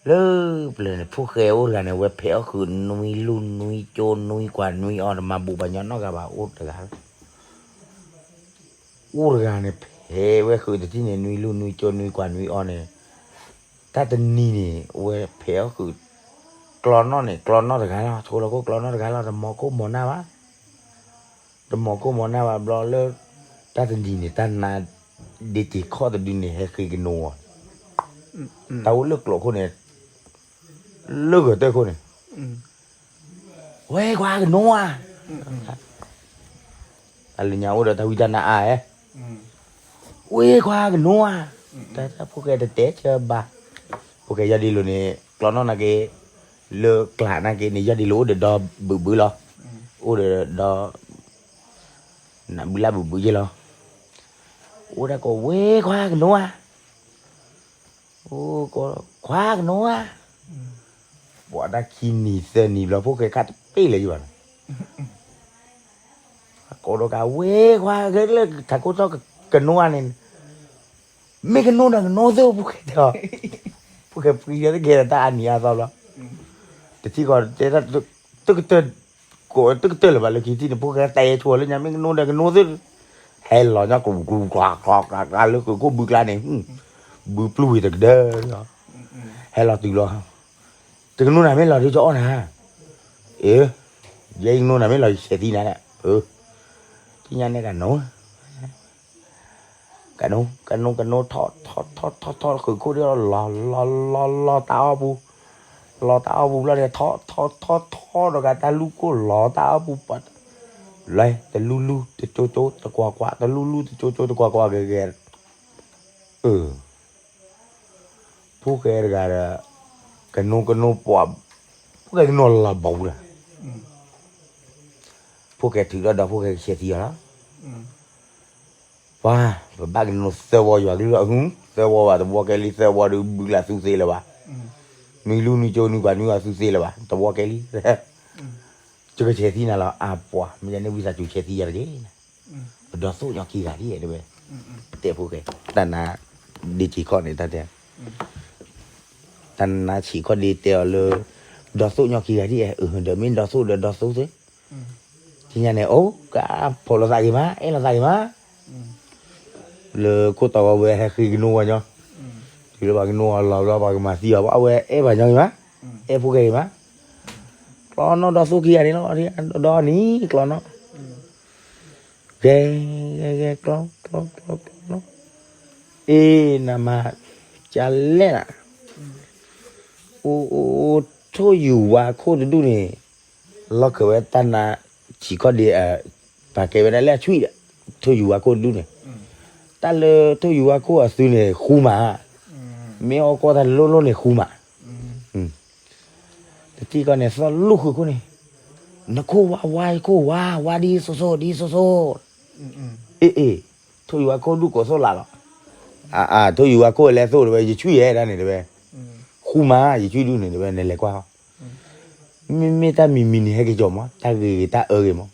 လၢပျၢၤန့ၣ် ဖိၣ်ဃဲအိၣ်တဂၤန့ၣ် ဝဲဖဲးအီၣ်ဃုာ်နွံလူၢ်နွံကၠိနွံကွၢ်နွံအီၤ တမၤဘူၣ်ဘၣ်ညီနီတဂၤဘၣ် အိၣ်တဂၤလီၤ. အိၣ်တဂၤန့ၣ် ဖဲးဝဲဃုာ်တထံၣ်န့ၣ် နွံလူၢ်နွံကၠိနွံကွၢ်နွံအီၤန့ၣ် တၢ်တနံၤန့ၣ် ဝဲဖဲးအီၣ်ဃုာ် ကျီနီၣ်န့ၣ် ကျီနီၣ်တဂၤလီၤ ဆိလီၤခိၣ်ကျီနီၣ်တဂၤလီၤ တမီၤခိၣ်မီၤနၢ်ဘၣ် တမီၤခိၣ်မီၤနၢ်ဘၣ်ဘျီလၢ တၢ်တနံၤန့ၣ် တၢ်နါ ဒ့တ့ၢ်ခီၣ်တဒုန့ၣ် ဟဲဃ့ကနိအီၤ တၢ်အိၣ်လၢကျိးခိၣ်န့ၣ် လၢဂၢၢ်တၢၢ်ခိၣ်န့ၣ် ဝဲခွါကနိဧါ တၢ်လၢညါအိၣ်ဒီးတၢ်ဝံတၢ်နါအါဧါ ဝဲခွါကနိဧါ တၢ်ဖိၣ်ဃဲတတဲဆၢဘၣ် ဖိၣ်ဃဲယီၢ်ဒ့လိာ်န့ၣ် ကျီနီၣ်နာ်က့ လၢကျးနာ်က့န့ၣ် ယီၢ်ဒ့လိာ်အိၣ်ဒီးဒီဘုးဘုးလီၤ အိၣ်ဒီးဒီ နဘုးလၢဘုးဘုးယဲလီၤ အိၣ်ဒၣ်ကိးဝဲခွါကနိဧါ အိၣ်ခွါကနိဧါ ပှၤတၢ်ခံနံၤသၢနံၤဘျီ ဖိၣ်ဃဲခါတပ့ၢ်လၢၤယဘၣ်နီၤ ကိးဒီးကးဝဲခွါက့ၤလၢထးခိၣ်ထီၣ် ကနိဧါန့ၣ် မ့ၢ်ကနိဒီးကနိသ့ ဖိၣ်ဃဲတဲအီၤ ဖိၣ်ဃဲပှံၤဒီးတကဲဒီးတၢ်အါနံၤအါသီဘျီ တထံၣ်ဃီတဲ တကတၢၢ် ကိးတကတၢၢ်လၢၤဘၣ်လၢခံထံၣ်န့ၣ် ဖိၣ်ဃဲတဲဆိလၢညါ မ့ၢ်ကနိဒီးကနိသ့ ဟဲလီၤညီကျူကျူကျါကျါကျါလၢဃုာ်ခိၣ်ဘုကျါန့ၣ် ဘုပျူၢ်ဝံၤတကဒၢ ဟဲလီၤတုၤလီၤ တကနိနၤမ့ၢ်လီၤဒုးကအီၣ်နၤ အ့ ယဲယကနိနၤမ့ၢ်လီၤယဆဲးသံနၤ သ့ၣ်ညါန့ၣ်ကနိ ကနိ ကနိ ကနိ ထီၣ် ထီၣ် ထီၣ် ထီၣ် ထီၣ် ဃုာ်ခိၣ်ဒီးလီၤ လီၤ လီၤ လီၤ တၢ်အီၣ်ပူၤ လီၤတၢ်အီၣ်ပူၤဘျီန့ၣ် ထီၣ် ထီၣ် ထီၣ် ထီၣ် ဒီးကတၢ်လူၢ်ကိၢ် လီၤတၢ်အီၣ်ပူၤ ပှၤ လီၤ တလူလူ တကၠိကၠိ တကွၢ်ကွၢ် တလူလူ တကၠိကၠိ တကွၢ်ကွၢ် ဂဲၤဂဲၤ အၢ ဖိၣ်ဃဲတဂၤဒီး ကနိကနိပှၤ ဖိၣ်ဃဲကနိလီၤဘီပူၤလီၤ ဖိၣ်ဃဲထုးထီၣ်ဒီးဖိၣ်ဃဲကဆဲးသံအီၤလီၤ ပှၤ ပဘၣ်ကနိသၢဝီယွၤကလုၢ်လီၤ အဟူ သၢဝီဘၣ် တဝီကဲလံ သၢဝီဒီးဘုကျးသူသ့လၢၤဘၣ် နွံလူၢ်နွံကၠိနွံကွၢ်နွံအီၤသူသ့လၢၤဘၣ် တဝီကဲလံ ယကဆဲးသံနၤလီၤ အပှၤ မ့ၢ်ယန့ၣ်ဝံသးစူၤဆဲးသံယၤတဂ့ၤ ပဒီသိၣ်ညီခံဂၤဒ်တဲဝဲ တဲဖိၣ်ဃဲ တၢ်နါ ဒ့က့ၤခီၣ်န့ၣ် တၢ်တဲ တၢ်နါဆံးခီၣ်ဒ့တဲအီၤလၢ ဒီသိၣ်ညီခံဂၤဒ်အဲၣ် အၢ ဒီးမ့ၢ်ဒီသိၣ်ဒီးဒီသိၣ်သ့ သ့ၣ်ညါန့ၣ် အိၣ် ကဖီၣ်လိာ်သးဂ့ၤမး အဲၣ်လိာ်သးဂ့ၤမး လၢခိၣ်တီဝဲဟဲဃ့ကနိဝဲညီ တုၤလၢပှၤကနိအီၤလီၤဘျီ ပှၤကမၤသံအီၤ အဝဲအဲၣ်ပှၤညီဂ့ၤမး အဲၣ်ဖိၣ်ဃဲဂ့ၤမး ကျီနီၣ်ဒီသိၣ်ခံဂၤန့ၣ်လီၤ ဒီနံၤကျီနီၣ် ဂဲၤ ဂဲၤ ဂဲၤ ကျီ ကျီ ကျီ ကျီနီၣ် အ့ နမၤ ကလဲၣ်နၤ အိၣ် အိၣ် ထိၣ်ယူၤဝါခိၣ်တဒူၣ်န့ၣ် လီၢ်ခၢးဝဲတၢ်နါ ဆံးခီၣ်ဒ့ ပာ်ကဲဝဲဒၣ်လၢအဆွံၣ်ဒီး ထိၣ်ယူၤဝါခိၣ်တဒူၣ်န့ၣ် တၢ်လၢထိၣ်ယူၤဝါခိၣ်အသုးန့ၣ် ဃူမး မ့ၢ်အီၣ်ကီၢ်တၢ်လိၣ်လိၣ်န့ၣ် ဃူမး တထံၣ်ကီၢ်န့ၣ် သီၣ်လူၢ်ဃုာ်ခိၣ်န့ၣ် နခိၣ်ဝါဝါ ယခိၣ်ဝါ ဝါဒ်စိစိ ဒ်စိစိ အ့ အ့ ထိၣ်ယူၤဝါခိၣ်ဒူၣ်ကိးသိၣ်လးလီၤ အ အ ထိၣ်ယူၤဝါခိၣ်လဲၤသိၣ်တဲဝဲ ယဆွံၣ်ယဲဒၣ်န့ၣ်တဲဝဲ ဃူမး ယဆွံၣ်ဒူၣ်န့ၣ်တဲဝဲ နလဲၤကွၢ်အီၤ မ့မ့ၢ်တၢ်မံၤမံၤန့ၣ် ဟဲက့ၤကီၤမး တၢ်ဂ့ၤဂ့ၤ တၢ်အၢဂ့ၤမး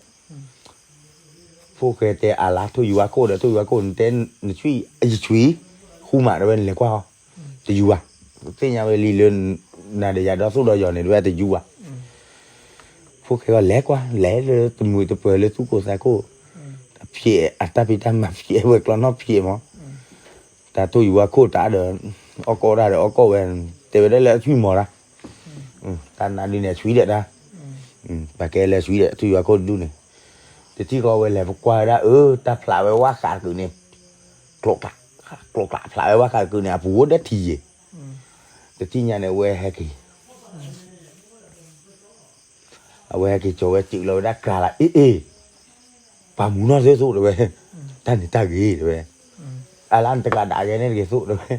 ဖိၣ်ဃဲတဲအါလါ ထိၣ်ယူၤဝါခိၣ်ဒီး ထိၣ်ယူၤဝါခိၣ်န့ၣ်တဲ နဆွံၣ် ယဆွံၣ် ဃူမးတဲဝဲ နလဲၤကွၢ်အီၤ တယူၤဘၣ် သ့ၣ်ညါဝဲလံလၢ နၤဒီးယၤဒီသိၣ်ဒီယီၤန့ၣ်တဲဝဲ တယူၤဘၣ် ဖိၣ်ဃဲကီးလဲၤကွၢ် လဲၤလၢတမုာ်တပၢၤလၢသူၣ်ကိၢ်သးကိၢ် ဖျဲး အတၢ်ဖံးတၢ်မၤဖျဲးဝဲကျီနီၣ်ဖျဲးမး တၢ်ထိၣ်ယူၤဝါခိၣ်တၢ်ဒီး အီၣ်ကီၢ်ဒၣ်ဒီးအီၣ်ကီၢ်ဝဲ တဲဝဲဒၣ်လၢအဆွံၣ်မီၤတၢ် တၢ်နါဒုန့ၣ်အဆွံၣ်ဒီးတၢ် ပာ်ကဲလၢအဆွံၣ်ဒီး ထိၣ်ယူၤဝါခိၣ်တဒူၣ်န့ၣ် တထံၣ်ဃီဝဲလဲၤပကွၢ်ဝဲဒၣ် အၢ တၢ်ဖျးဝဲဝၣ်ဃးတကုာ်န့ၣ် ကျိးကျး ကျိးကျး ဖျးဝဲဝၣ်ဃးတကုာ်န့ၣ် အပူၤအိၣ်ဒီးထံယဲၢ် တထံၣ်ညါန့ၣ် အဝဲဟဲက့ၤ အဝဲဟဲက့ၤကၠီၤဝဲစုးလီၤဝဲဒၣ်ကျါလၢ အ့ အ့ ပှၤမုာ်နီၢ်သ့သိးတဲဝဲ တၢ်န့ၣ်တၢ်ဂ့ၤတဲဝဲ အလၢနတကးဒၣ်ကဲန့ၣ်တဂ့ၤသိးတဲဝဲ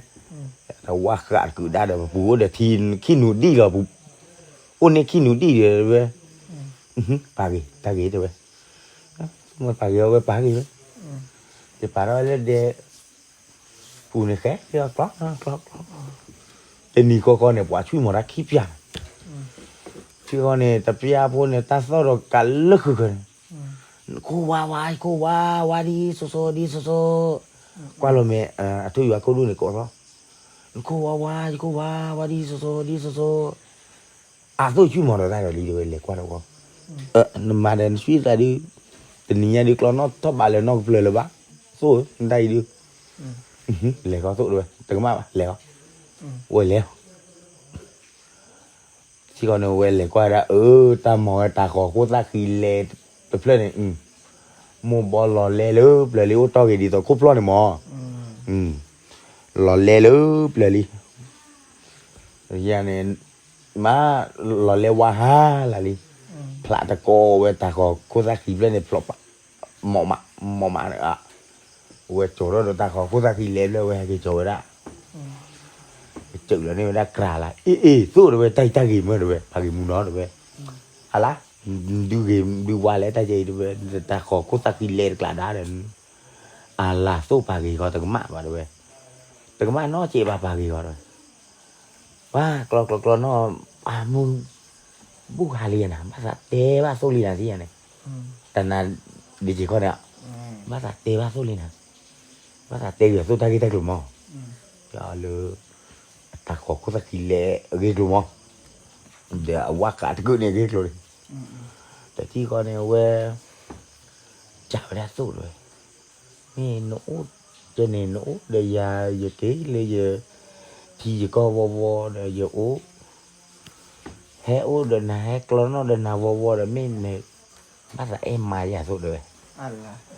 တဝၣ်ဃးတကုာ်ဒၣ်ဒီး ပပူၤအိၣ်ဒီးထံခံနူာ်ဒံၣ်လီၤ အိၣ်န့ၢ်ခံနူာ်ဒံၣ်ဒီးတဲဝဲ ပာ်ဂ့ၤ တၢ်ဂ့ၤတဲဝဲ မ့ၢ်ပာ်ဂ့ၤအဝဲပာ်ဂ့ၤဝဲ ယပာ်ထီၣ်ဝဲလၢဒဲ ပူၤန့ၣ်ဃဲ ကျီ ကျီ ကျီ တနံၤဃီဃီန့ၣ် ပှၤဆွံၣ်မီၤတၢ်ခံပျၢ် ထံဃီန့ၣ် တပျၢ်ဖိန့ၣ် တၢ်သီၣ်ဒီးကးလၢဃုာ်ဃၢၤန့ၣ် ခိၣ်ဝါဝါ ခိၣ်ဝါဝါ ဒ်စိစိ ဒ်စိစိ ကွၢ်လီၤမ့ၢ် အထိၣ်ယူၤအခိၣ်ဒူၣ်န့ၣ်ကိးသီၣ် နခိၣ်ဝါဝါ ယခိၣ်ဝါဝါဒ်စီစီ ဒ်စီစီ, အသိးဆူၣ်မီၤဒီးတၢ်ဒီးလံတဲဝဲ လဲၤကွၢ်ဒီးဝဲ, နမၤဒီးနဆှံသးဒုး, တနံၤညါဒုးကျီနီၣ်ထီၣ်ဘးလၢနီၢ်ကပျၢၤလၢၤဘၣ်, သိၣ်ဧၢ နတၢ်အံၤဒုး, လဲၤဃီသိၣ်တဲဝဲ တကမၣ်ဘၣ် လဲၤဃီ, ဝဲလဲၤ ထံဃီန့ၣ်ဝဲလဲၤကွၢ်ဒၣ်အၢ တၢ်မီၤဝဲတၢ်ဃီၤခိၣ်သၣ်ဃံလဲၤတဖျၢၣ်န့ၣ်, မိၢ်ဘီလီၤလဲလၢပျၢၤလံ အိၣ်တီၢ်က့ၤဒ်သိးခိၣ်ဖျီၣ်န့ၣ်မီၤ, လီၤလဲလၢပျၢၤလံ, ယၤန့ၣ်, မ့ၢ်လီၤလဲဝါဟါလၢ်လံ, ဖျးတကိးဝဲတၢ်ဃီၤခိၣ်သၣ်ဃံဖျၢၣ်န့ၣ်ဖျိးပာ်, မီၢ်မး, မီၢ်မးန့ၣ်, ဝဲကၠီၤထီၣ်ဒီးတၢ်ဃီၤခိၣ်သၣ်ဃံလဲၤဖျၢၣ်ဝဲဟဲက့ၤကၠီၤဝဲဒၣ် ကစၢၢ်လီၤန့ၢ်ဝဲဒၣ်ကြၤလၢ် အ့ၣ်အ့ၣ် သိၣ်တဲဝဲ တၢ်အံၤတၢ်ဂ့ၤမၢတဲဝဲ ပာ်ဂ့ၤမူနီတဲဝဲ, အလါ, ဒုးဂ့ၤဒုးဝါလဲၣ်တၢ်ယဲအံၤတဲဝဲ, တၢ်ဃီၤခိၣ်သၣ်ဃံလဲၤတကျးဒါဒီး, အလါသိၣ်ပာ်ဂ့ၤဃီတကမၣ်ဘၣ်တဲဝဲ, တကမၣ်နီတစဲးဘၣ်ပာ်ဂ့ၤဃီတဲဝဲ, ပှၤကျီကျီကျီနီၢ်, ပှၤမုၢ်, ဘူၣ်ဟါလံနၤ ဘၣ်သးတဲဘၣ်သိၣ်လံနၤသ့ၣ်ညါန့ၣ်, တနၤ, ဒ်က့ၤခီန့ၣ်, ဘၣ်သးတဲဘၣ်သိၣ်လံနၤ, ဘၣ်သးတဲဂ့ၤသိၣ်တၢ်ဂ့ၢ်တၢ်ကျိၤမီၤ, လၢ, အတၢ်ဃီၤခိၣ်သၣ်ဃံလဲၤအဂ့ၢ်ကျိၤမီၤ, ဒီးအဝဲကးတကုာ်န့ၣ်အဂ့ၢ်ကျိၤန့ၣ်, တထံၣ်ဃီန့ၣ်ဝဲ, ကးဝဲဒၣ်သိၣ်တဲဝဲ, မ့ၢ်နအိၣ်, ကဲန့ၣ်နအိၣ်ဒီးယၤ ယက့ၤလၢယ, ထံယကီၢ်ဝီဝီဒီးယအိၣ် ဟဲအိၣ်ဒီးနၤ ဟဲကျီနီၣ်ဒီးနၤဝီဝီဒီး မ့ၢ်န, ဘၣ်သးအဲၣ်မါယၤသိၣ်တဲဝဲ,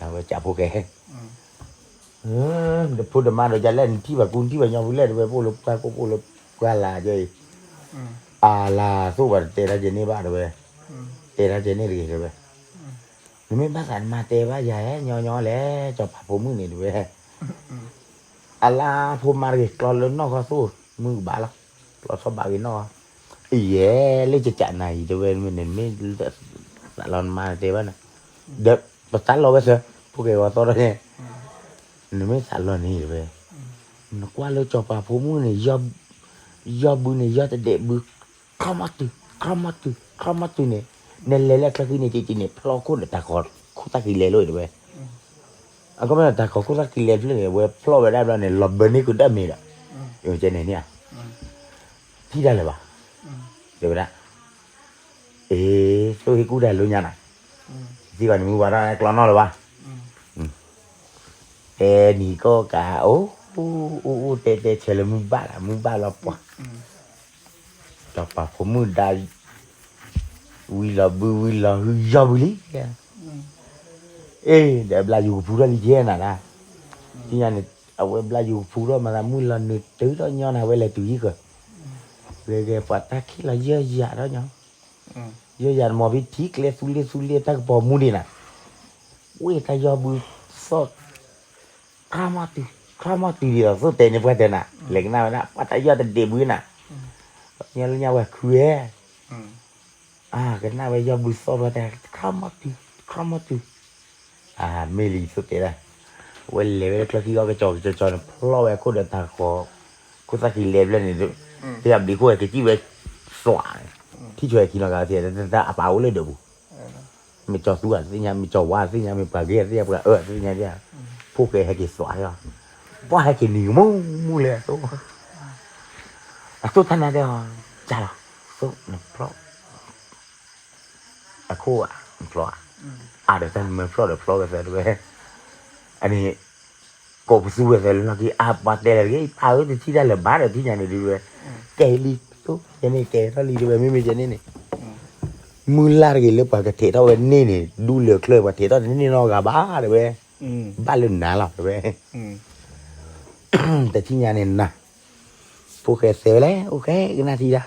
အဝဲကးဖိၣ်ဃဲ, ဒီးဖိဒီးမါဒီးယၤလဲၣ် နထံၣ်ဘၣ်ကူ နထံၣ်ဘၣ်ညီဖုလဲၣ်တဲဝဲ ပအိၣ်လၢပှၢ်ကိၣ် ပအိၣ်လၢပှၢ်လၢ်ကဲအံၤ, အလါသိၣ်ပှၤတတဲတၢ်ကဲန့ၣ်ဘၣ်တဲဝဲ, တဲတၢ်ကဲန့ၣ်တဂ့ၤတဲဝဲ, နမ့ၢ်ဘၣ်သးနမါတဲဘၣ်ယၤဟဲညီညီလဲၣ် စီၤပၤဖိမုၣ်န့ၣ်တဲဝဲ အလါဖိမါတဂ့ၤကျီလၢနီၢ်ဃီသိၣ် မုၢ်ကဘၣ်လီၤ, ကျီထီၣ်ဘးဂ့ၤနီၢ်ဃီ, ယဲလၢကကးနၤအံၤတဲဝဲ မ့ၢ်နမ့ၢ်, သးလီၤနမါတဲဘၣ်နၤ, ဒီးပသးလီၤဝဲသၢ, ဖိၣ်ဃဲဂီၤသီထီၣ်န့ၣ်, နမ့ၢ်သးလီၤန့ၣ်တဲဝဲ, နကွၢ်လၢစီၤပၤဖိမုၣ်န့ၣ်, ယီၢ်ဘုန့ၣ် ယီၢ်တဒဲးဘု, ခီမီတုၤ, ခီမီတုၤ, ခီမီတုၤန့ၣ်, နလဲၤလၢအချၢဃံန့ၣ် ကကန့ၣ် ဖျီခိၣ်ဒီးတၢ်ဃီၤခိၣ်သၣ်ဃံလဲၤလိၤတဲဝဲ အကမ့ၢ်တၢ်ဃီၤခိၣ်သၣ်ဃံလဲၤဖျၢၣ်န့ၣ် အဝဲဖျီၣ်ဝဲဒၣ်ဘျီန့ၣ် လီၤဘၢန့ၢ်ကဒါမ့ၤဒီး, ကဲန့ၣ်န့ၣ်ဧါ, ထံၣ်တၢ်လၢၤဘၣ်, တဲဝဲဒၣ်, အ့, သိၣ်ဟ့ၣ်ကူၣ်တၢ်လၢညါနၤ, ထံၣ်ဘၣ်န့ၣ်မုၢ်ဝါထီၣ်ကျီနီၣ်လၢၤဘၣ်, တဲနံၤကီၢ်ကးအိၣ်, အိၣ်အိၣ်တဲတဲဆဲးလၢမုၢ်ဘၣ်လၢမုၢ်ဘၣ်လီၤပှၤ စီၤပၤဖိမုၣ်ဒါ, ဝံၤလီၤဘုဝံၤလီၤဟုယီၢ်ဘုလံ, အ့, ဒီးဘျါယူၤကဖူထီၣ်လံကဲနၤဒၣ်, သ့ၣ်ညါန့ၣ်, အဝဲဘျါယူၤကဖူထီၣ်မၤသးမုၢ်လီၤနုာ်တုၤထီၣ်ညီနၤဝဲလဲၤတုၤဟံၣ်ဃၢၤ, ဂဲၤဂဲၤပှၤတၢ်ခံးလီၤယၢၢ်ယၤထီၣ်ညီ, ယၢၢ်ယၤတမီၤဖဲထံကျဲသူလ့သူလ့တၢ်ကပီၤမူဒံးနၤ, ဝ့ၢ်တၢ်ယီၢ်ဘုသီၣ် ခီမီတုၤ, ခီမီတုၤဒ်သိးသိၣ်တဲန့ၣ်ပှၤတဲနၤ, လဲၤကနၣ်ဝဲဒၣ် ပှၤတၢ်ယီၢ်တဒဲးဘုနၤ, ညီလၢညါဝဲခုဝဲ, အကနၣ်ဝဲယီၢ်ဘုသီၣ်ပှၤတဲ, ခီမီတုၤ, ခီမီတုၤ, အမ့ၢ်လံသိၣ်တဲဒၣ်, ဝဲလဲၤဝဲလၢချၢခံဂီၢ်ကစီၤကစီၤန့ၣ် ဖျီၣ်ဝဲခိၣ်ဒီးတၢ်ဃီၤ, ခိၣ်သၣ်ဃံလဲၤဖျၢၣ်န့ၣ်, သ့ၣ်ညါဘျံးခိၣ်ဝဲကစံၣ်ဝဲ, သွး, ထံၣ်ထွဲခံလီၤဂာ်သ့ၣ်, တၢ်အပာ်အိၣ်လၢဒၢးပူၤ မ့ၢ်ကၠီၤသူဧါသ့ၣ်ညါ, မ့ၢ်ကၠီၤဝါသ့ၣ်ညါ, မ့ၢ်ပှၤဂ့ၤသ့ၣ်ညါပှၤအၢသ့ၣ်ညါ, ဖိၣ်ဃဲဟဲက့ၤသွးလီၤ, ပှၤဟဲက့ၤနံၤကမူမူလဲၣ်အသိး, အသိးတၢ်နါတဲအီၤ, ကၢ်လီၤ, သိၣ်နဖျီၣ်, အခိၣ်ဧါ, နဖျီၣ်ဧါ, အါဒီးတၢ်နမၢဖျီၣ်ဒီးဖျီၣ်ဝဲသၢတဲဝဲ, အန့ၣ် ကိးပသူဝဲသးလၢနီၢ်ကီၢ် အါပှၤတဲလၢတဂ့ၤ အါဧၢတထံၣ်တၢ်လၢၤဘၣ်ဒီးထံၣ်ညါန့ၣ်ဒုးဝဲ, ကဲလံ, ယဲန့ၣ်ကဲထီၣ်လံတဲဝဲ မ့မ့ၢ်ယဲန့ၣ်န့ၣ်, မုၢ်လၢ်တဂ့ၤလၢပှၤကထဲးထီၣ်ဝဲန့ၢ်န့ၣ် ဒူလၢာ်ချၢပှၤထဲးထီၣ်န့ၢ်နီၢ်ဂၤဘၣ်တဲဝဲ, ဘၣ်လၢနၤလီၤတဲဝဲ, တထံၣ်ညါန့ၣ်နၤ, ဖိၣ်ဃဲသဲဝဲလဲၣ် အိၣ်ဃဲကနၣ်ထံဒၣ်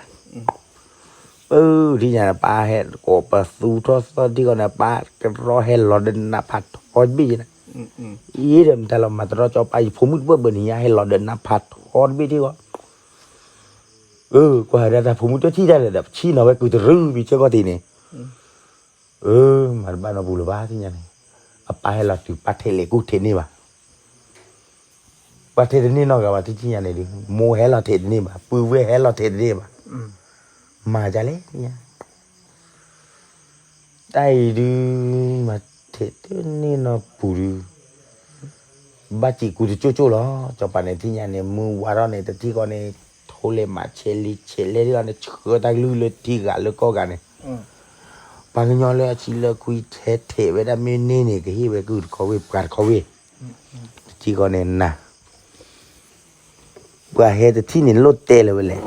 ပထံၣ်ညါန့ၣ်ပၢ်ဟဲကိးပသူထီၣ်သီၣ်ထံၣ်ဃီန့ၣ် ပၢ်တရီဟဲလီၤဒီးနးဖးထီတဘ့ၣ်ယဲန့ၣ်, အံၤဒီးမတၤလီၤမၤတရီကၠီပၢ်ယဖိမုၣ်တဘၣ်ဘၣ်န့ၣ် ညါဟဲလီၤဒီးနးဖးထီတဘ့ၣ်ထံၣ်ဃီ, အၢ ကွၢ်ဟဲဒၣ်တၢ်ဖိမုၣ်တထံၣ်တၢ်လၢၤဒီး ပဆံၣ်နီၤဝဲကုၤတရုပံၤဆၢကီၢ်တံၢ်န့ၣ်, အၢ မၤတဘၣ်နီတပူၤလၢၤဘၣ်ထံၣ်ညါန့ၣ်, အပၢ်ဟဲလီၤတုၤပၢ်ထဲးလဲၤကူၣ်ထဲးန့ၢ်ဘၣ် ပှၤထဲးတန့ၢ်နီတဂၤဘၣ် ထံၣ်ညါန့ၣ်ဒုး မိၢ်ဟဲလီၤထဲးတန့ၢ်ဘၣ် ပုၢ်ဝဲၢ်ဟဲလီၤထဲးတန့ၢ်ဘၣ်, မၤဒ်လဲၣ်, တၢ်အံၤဒုး မၤထဲးတန့ၢ်နီတပူၤဒုး, ဘၣ်စံးကူတကၠိၢ်ကၠိၢ်လီၤ. စီၤပၤန့ၣ်ထံၣ်ညါန့ၣ် မုၢ်ဝါထီၣ်န့ၣ် တထံၣ်ဃီန့ၣ် ထိလဲၤမးဆဲးလံဆဲးလဲၢ်ဒ်လီၤန့ၣ် ဆှၢတၢ်ကလုၢ်လၢထံဂၤလၢကီၢ်ဂၤန့ၣ်, ပှၤကညီလၢအဆံလၢခွံထဲထဲးဝဲဒၣ်မ့ၢ်န့ၢ်န့ၣ် ကဟ့ၣ်ဝဲကုၢ်တခီဝ့ၢ် ပှၤတခီဝ့ၢ်, တထံၣ်ဃီန့ၣ်နၤ ပှၤဟဲတထံၣ်န့ၣ်လိၣ်တဲလၢၤဝဲလဲၣ်,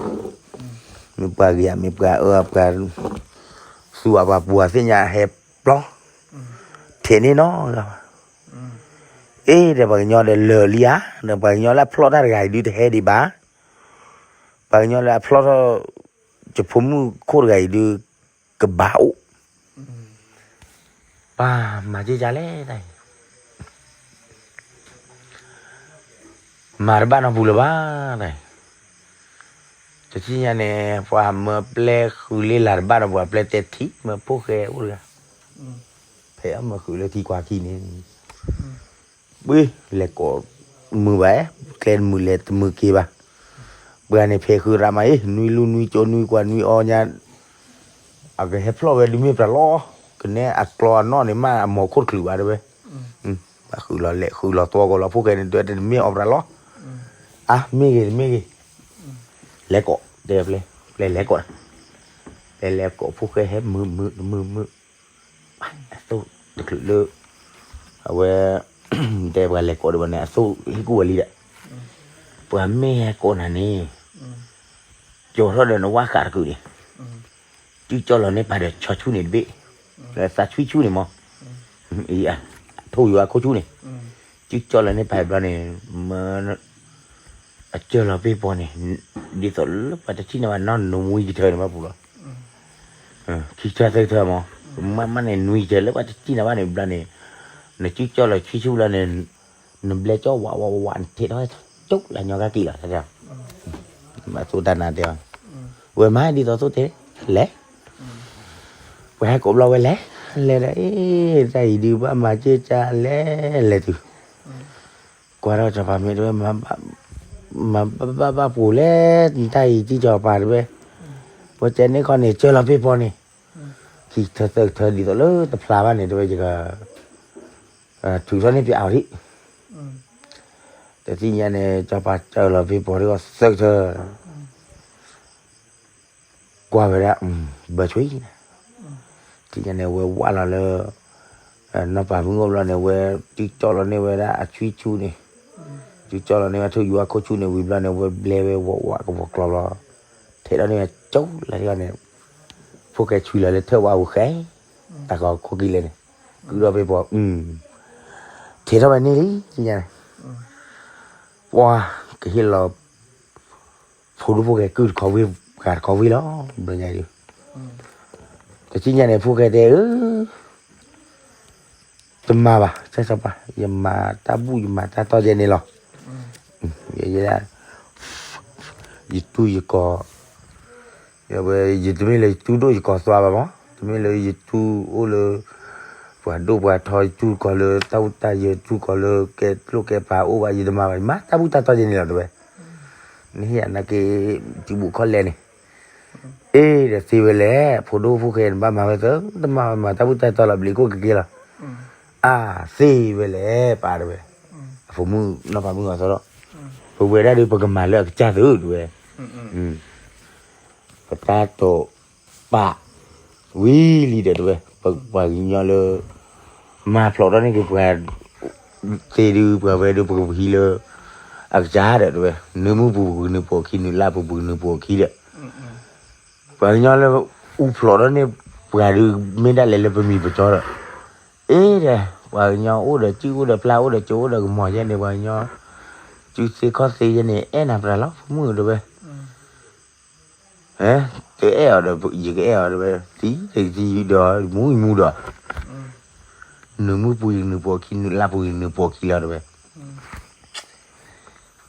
မ့ၢ်ပှၤဂ့ၤဧါ မ့ၢ်ပှၤအၢ ပှၤသူအပှၤပူၤအသ့ၣ်ညါဟဲပျီ, ထဲးန့ၢ်နီတဂၤဘၣ်. အ့ ဒီးပှၤကညီဒီးလၢာ်လံဧါ, ဒီးပှၤကညီလၢအဖျီၣ်တၢ်တဂၤအံၤဒုးတဟဲဒံးဘၣ်, ပှၤကညီလၢအဖျီၣ်ထီၣ် ယဖိမုၣ်ခိၣ်တဂၤအံၤဒုး ကဘၣ်အိၣ် ပှၤမၤက့ၤကလဲၣ်တၢ်အံၤ, မၤတဘၣ်နီတပူၤလၢၤဘၣ်တၢ်အံၤ, တထံၣ်ညါန့ၣ် ပှၤမၢပျဲဃုာ်လ့လၤတဘၣ်နီတပူၤ ပျဲတဲထံမၢဖိၣ်ဃဲအိၣ်တဂၤ, ဖဲအမၢဃုာ်လၢထံကွၢ်ခံန့ၣ် ပှ့ၤလဲၤကိးမုာ်ဘၣ်, ကျဲတမုာ်လဲၤတမုာ်က့ၤဘၣ်, ပှၤန့ၣ်ဖဲဃုာ်ရၣ်မးအံၤ နွံလူနွံကၠိနွံကွၢ်နွံအီညါ, အကဟဲဖျီၣ်ဝဲဒုးမ့ၢ်ပှၤလီၤ, ကနဲအကျီအနီၣ်န့ၣ်မးအမီၤခိၣ်တချုးဘၣ်တဲဝဲ, ဘၣ်ဃုာ်လီၤလဲၤဃုာ်လီၤသီကီးလီၤ ဖိၣ်ဃဲန့ၣ်တဲတမ့ၢ်အီပှၤလီၤ, အါမ့ၢ်ဂ့ၤတမ့ၢ်ဂ့ၤ, လဲၤကိးတဲပျဲ, ပျဲလဲၤကိး, ပျဲလဲၤကိးဖိၣ်ဃဲဟဲမုာ်မုာ်တမုာ်မုာ် အသိၣ်တချုးလၢ အဝဲ တဲပှၤလဲၤကိးဒံးဘၣ်န့ၣ် အသိၣ်ဟ့ၣ်ကူၣ်ဝဲလံဒီး, ပှၤမ့ၢ်ဟဲကိးနၤန့ၣ် ကၠီၤထီၣ်ဒီးနဝၣ်ဃးတကုာ်န့ၣ်, စုကၠီလီၤန့ၢ်ပာ်ဒီးဆီဆူၣ်န့ၣ်တဘ့ၣ်, သးဆူၣ်ဆူၣ်န့ၣ်မး, ထိၣ်ယိၤအခိၣ်ဆူၣ်န့ၣ်, စုကၠီလီၤန့ၢ်ပာ်ဘျီန့ၣ် မၢ အစၢၢ်လီၤပ့ၢ်ပီၤန့ၣ်, ဒ်သိးလၢပှၤတထံၣ်န့ၢ်ဘၣ်နီၢ်နွံကထၢန့ၣ်ဘၣ်ပူၤလီၤ, ခံထၢသၢထၢမး, မ့မ့ၢ်န့ၣ်နွံကထၢလၢပှၤတထံၣ်န့ၢ်ဘၣ်န့ၣ်ဘျီန့ၣ်, နစုကၠီလီၤဆံဆူၣ်ဘျီန့ၣ်, နဘျဲကၠီဝးဝးဝး နထံၣ်ထီၣ်ကၠိလၢညီကက့ၤလီၤ, မ့ၢ်အသိၣ်တၢ်နါတဲအီၤ, ဝဲမၤဒ်သိးသိၣ်တဲ, လဲၤ ပှၤဟဲကိးဘျီဝဲလဲၤ, လဲၤဒီး အ့ တၢ်အံၤဒုးဘၣ်မၤက့ၤကလဲၤလဲၤတုၤ, ကွၢ်ထီၣ်စီၤပၤမ့ၢ်တဲဝဲ, မၤဘၣ်ဘၣ်ပှိၤလဲၣ်, တၢ်အံၤတံၢ်စီၤပၤတဲဝဲ, ပှၤကဲန့ၣ်ခီန့ၣ် စၢၢ်လီၤပ့ၢ်ပီၤန့ၣ်, ခံထၢသၢထၢဒ်သိးလၢတဖျါဘၣ်န့ၣ် တဲဝဲယက ထုးထီၣ်န့ၢ်ပအီၤဒံး, တသ့ၣ်ညါန့ၣ် စီၤပၤစၢၢ်လီၤပ့ၢ်ပီၤဒ်သိးသၢထၢ ကွၢ်ဝဲဒၣ်, ဘၢဆွံ, တသ့ၣ်ညါန့ၣ် ဝဲဝးလီၤလၢ နီၢ်ပၤမုၢ်အိၣ်ဘျီန့ၣ် ဝဲစုကၠီလီၤန့ၢ်ဝဲဒၣ်အဆွံဆူၣ်န့ၣ်, စုကၠီလီၤန့ၢ်ဝဲထိၣ်ယူၤအခိၣ်ဆူၣ်န့ၣ်ဝံၤဘျီန့ၣ် ဝဲဘျဲဝဲဝးဝးကဝီၤကျီဘျီ, ထဲးထီၣ်န့ၢ်ဝဲကၠိလၢန့ၣ်, ဖိၣ်ဃဲဆွံလီၤလၢထၢၣ်ဝါပူၤဃဲ, တၢ်ကီခိၣ်ကံလဲၣ်န့ၣ်, ကုၢ်ထီၣ်ပ့ၢ်ပီၤ, ထဲးထီၣ်ဝဲန့ၣ်လံ, သ့ၣ်ညါန့ၣ်, ပှၤကဟ့ၣ်လီၤ ဖိဒိၣ်ဖိၣ်ဃဲကုၢ်တခီဝ့ၢ် ပှၤတခီဝ့ၢ်လီၤ, ဘျီညါအံၤ, တသ့ၣ်ညါန့ၣ် ဖိၣ်ဃဲတဲအၢ, တမၤဘၣ် စီၤပၤ, ယမၤတၢ်ဘူၣ်ယမၤတၢ်တီၢ်ယဲန့ၣ်လီၤ, ယဲဒၣ် ယတူၢ်ယကီၢ်, ဝဲ ယတမ့ၢ်လၢယတူၢ်ဒိၣ်ယကီၢ်သွါဘၣ်မး, တမ့ၢ်လၢယတူၢ်အိၣ်လၢ ပှၤဒိၣ်ပှၤထီ ယတူၢ်ကီၢ်လၢတၢ်အိၣ်တၢ်ယၢၤ တူၢ်ကီၢ်လၢကဲကျိၣ်ကဲပၤအိၣ်ဘၣ် ယတမၤဘၣ် ယမၤတၢ်ဘူၣ်တၢ်တီၢ်ယဲန့ၣ်လီၤ တဲဝဲ, နဟ့ၣ်ယၤနာ်က့ တံၤဘူၣ်ခီလဲၣ်န့ၣ်, အ့ ဒီးသ့ဝဲလဲၣ် ဖိဒိၣ်ဖိၣ်ဃဲန့ၣ် ဘၣ်မၤဝဲသၢ တမၤမၤတၢ်ဘူၣ်တၢ်တီၢ်လီၤ ဘျံးခိၣ်ကက့လီၤ, အါ သ့ဝဲလဲၣ် ပာ်တဲဝဲ, အဖိမုၣ်နီၢ်ပၤမုၣ်အီၤသီထီၣ်, ပဝဲဒၣ်ဒီးပကမၤလၢအကစၢ်သု တဲဝဲ ပတၢ်တိာ်ပာ်ဝံၤလံဒီးတဲဝဲ, ပှၤကညီလၢ မၤဖျိးထီၣ်န့ၢ်က့ၤပှၤသ့ဒုး ပှၤဝဲဒုး ပကဟံးလၢအကစၢ်ဒီးတဲဝဲ, နွံမုၢ်ပူၤပကနုာ်ပိာ်အခံ နွံလါပူၤပကနုာ်ပိာ်အခံဒီး, ပှၤကညီလၢ အူဖျိးထီၣ်န့ၢ်ပှၤဒုး မ့ၢ်ဒၣ်လဲာ်လၢပမံၤပကၠီဒီး, အ့ဒီး ပှၤကညီအိၣ်ဒီးစုအိၣ်ဒီးပျၢ်အိၣ်ဒီးကၠိအိၣ်ဒီးကမီၤယဲန့ၣ် ပှၤကညီ စုသ့ခီၣ်သ့ယဲန့ၣ် အဲၣ်နၤပှၤလီၤ ဖိမုၣ်တဲဝဲ တအဲၣ်အီၤဒီး ယကအဲၣ်အီၤတဲဝဲ, တံၤတံၤဒီး မူယမူဒီး, နွံမုၢ်ပူၤယနုာ်ပိာ်အခံ နွံလါပူၤယနုာ်ပိာ်အခံလီၤတဲဝဲ,